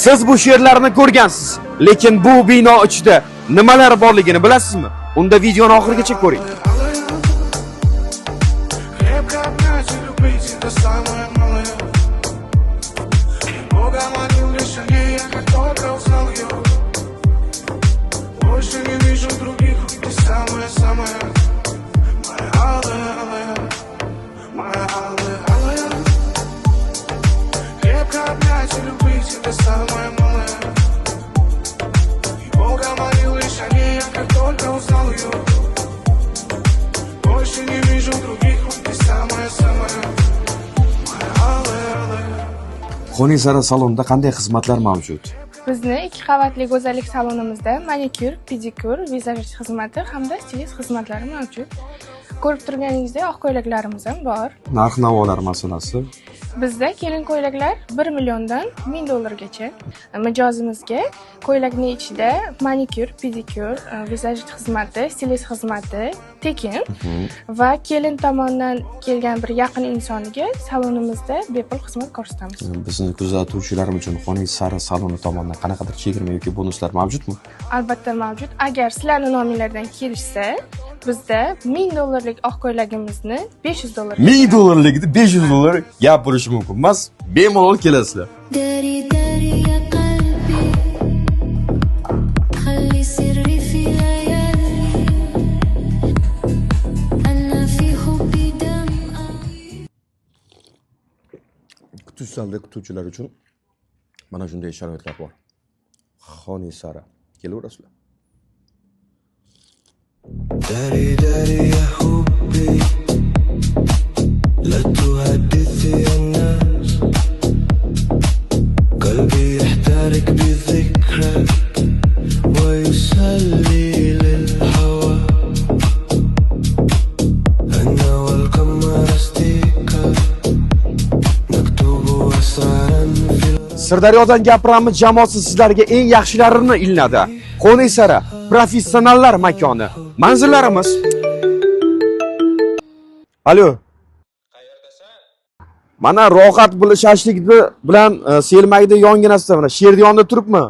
Siz bu she'rlarni ko'rgansiz, lekin bu bino ichida nimalar borligini bilasizmi? Unda videoni oxirigacha ko'ring. Крепко обнять и любить, это самое малое. Бога молил лишь о ней, я как только узнал ее. Больше не вижу других, ты самая-самая. Моя алая, алая, моя алая, алая. Крепко обнять и любить, это самое малое. И Бога молил лишь о ней, я как только узнал ее. Больше не вижу других, ты самая-самая. Моя алая, алая. Xoni Sara salonida qanday xizmatlar mavjud? Bizni ikki qavatli go'zallik salonimizda manikyur, pedikyur, vizajist xizmati hamda stilist xizmatlari mavjud. Ko'rib turganingizdek, oq ko'ylaklarimiz ham bor. Narx navolar masalasi. Bizda kelin ko'ylaklar 1 milliondan 1000 dollargacha. Mijozimizga ko'ylakning ichida manikyur, pedikyur, vizajist xizmati, stilist xizmati tekin va kelin tomonidan kelgan bir yaqin insoniga salonimizda bepul xizmat ko'rsatamiz. Bizni kuzatuvchilarimiz uchun Xoni Sara saloni tomonidan qanaqadir chegirma yoki bonuslar mavjudmi? Albatta mavjud. Agar sizlarni nominglardan kelishsa, bizda 1000 dollarlik oq ko'ylagimizni 500 dollarga 1000 dollarlikni 500 dollar gap bo'lishi mumkin emas. Bemalol kelasizlar. داري داري يا قلبي، خلي سري في ليالي، أنا في حبي دمعة. Kutish zalida kutuvchilar uchun mana shunday sharoitlar bor. Xoni Sara. Kelaverasizlar. داري داري يا حبي، لا تحدثي الناس، قلبي يحترق بذكرك ويسلي للهوى، أنا والقمر أصدقاء، نكتب أسرارا في Sirdaryodan gapiramiz jamoasi sizlarga eng yaxshilarini ilinadi. Xoni Sara professionallar makoni. Manzillarimiz. Alo. Mana, Rohat bilan shashlikni bilan selmaydi yonginasida, mana sherni yonida turibmi?